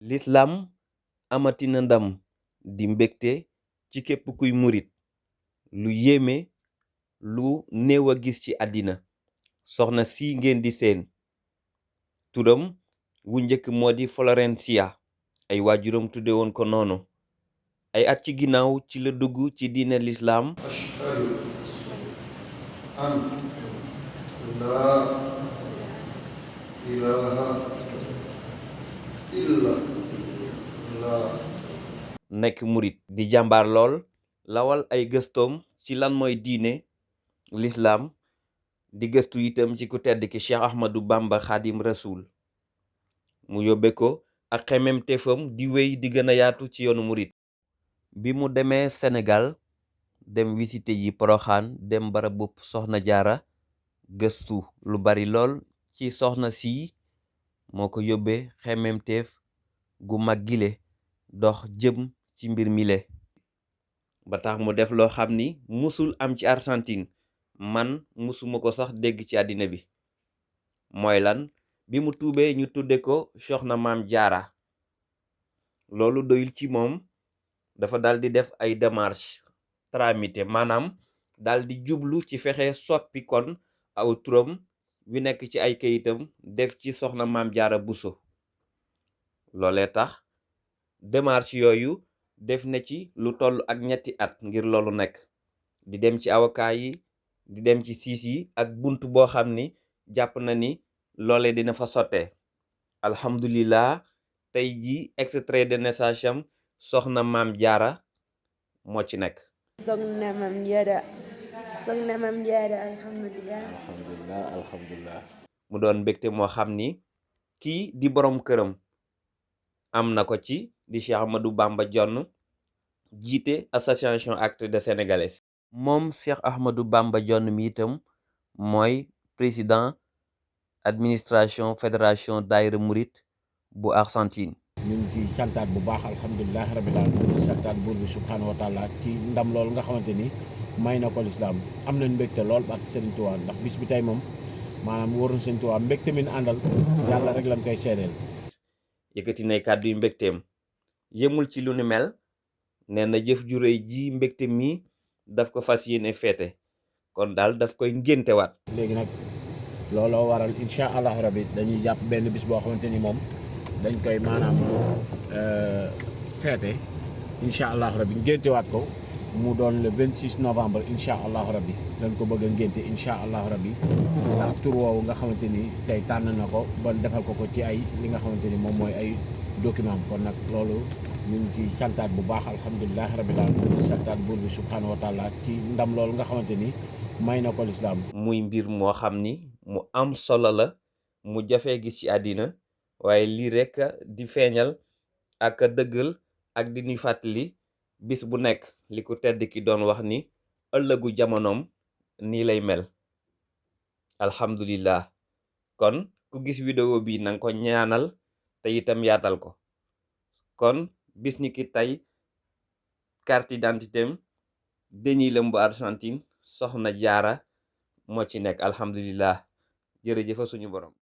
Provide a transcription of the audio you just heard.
L'islam amati na ndam di mbégte ci képp kuy murit lu yéeme lu néew a gis ci àddina soxna si ngeen di seen turam wu njëkk moo di Florencia ay waajuram tudde woon ko noonu ay at ci ginnaaw ci la dugg ci diine lislaam أشهد أن لا إله إلا الله. nekk murit di jàmbaar lool lawal ay gëstoom ci lan mooy diine lislaam di gëstu itam ci ku tedd ki Cheikh Ahmadou Bamba Xaadim Rasul mu yóbbe ko ak xemem téefam di wéy di gën a yaatu ci yoonu murit bi mu demee Sénégal dem visité yi Poroxaan dem barabub Soxna Jaara gëstu lu bari lool ci soxna si moo ko yóbbee xememteef gu mag gile dox jëm ci mbir mile ba tax mu def loo xam ni musul am ci Argentine man musuma ko sax dégg ci àddina bi mooy lan bi mu tuubee ñu tudde ko Soxna Maam Jaara loolu doyul ci moom dafa daldi def ay démarches tramité maanaam daldi jublu ci fexe soppi kon aw turam wi nekk ci ay kayitam def ci Soxna Maam Jaara Buso loolee tax démarche yooyu def na ci lu toll ak ñetti at ngir loolu nekk di dem ci avocat yi di dem ci siis yi ak bunt boo xam ni jàpp na ni loole dina fa sottee alhamdulillah tey ji extrait de naissance am Soxna Maam Jaara moo ci nekk Soxna Maam Jaara alhamdulillah alhamdulillah mu doon mbégte moo xam ni kii di boroom këram am na ko ci di Cheikh Ahmadou Bamba Jonn jiite association Actes des Sénégalais moom Cheikh Ahmadou Bamba Jonn mi itam mooy président administration fédération daayira murit bu Argentine ñu ngi ci santaat bu baax alhamdulilah rabbil alamin santaat buur bi subhaanahu wa taala ci ndam loolu nga xamante ni may na ko lislaam am nañ mbégte lool barke Sëriñ Tuubaa ndax bis bi tey moom maanaam wóor na Sëriñ Tuubaa mbégte mi ñu àndal yàlla rek lañ koy seedeel yëkkati nay kàddu yu mbégteem yëmul ci lu ni mel nee na jëf ju réy ji mbégte mi daf ko fas yéene feete kon daal daf koy ngéntewaat léegi nag looloo waral incha allah rabbi dañuy jàpp benn bis boo xamante ni moom dañ koy maanaam feete incha allah rabbi ngéntewaat ko mu doon le 26 novembre incha allah rabbi dañ ko bëgg a ngénte incha allah rabbi ndax tur woowu nga xamante ni tey tànn na ko ba defal ko ci ay li nga xamante ni moom mooy ay document kon nag loolu ñu ngi ci santaat bu baax alhamdulilah rabbil alamin santaat buur bi subhaanahu wa taala ci ndam loolu nga xamante ni may na ko lislaam muy mbir moo xam ni mu am solo la mu jafee gis ci àddina waaye lii rekk di feeñal ak dëggal ak di ñuy fàttali bis bu nekk li ko tedd ki doon wax ni ëllëgu jamonoom nii lay mel alhamdulillah kon ku gis vidéo bi nanga ko ñaanal te itam yaatal ko kon bis ni ki tey carte d'identité am Denis Lam bu Argentine Soxna Jaara moo ci nekk alhamdulillah jërëjëfa suñu borom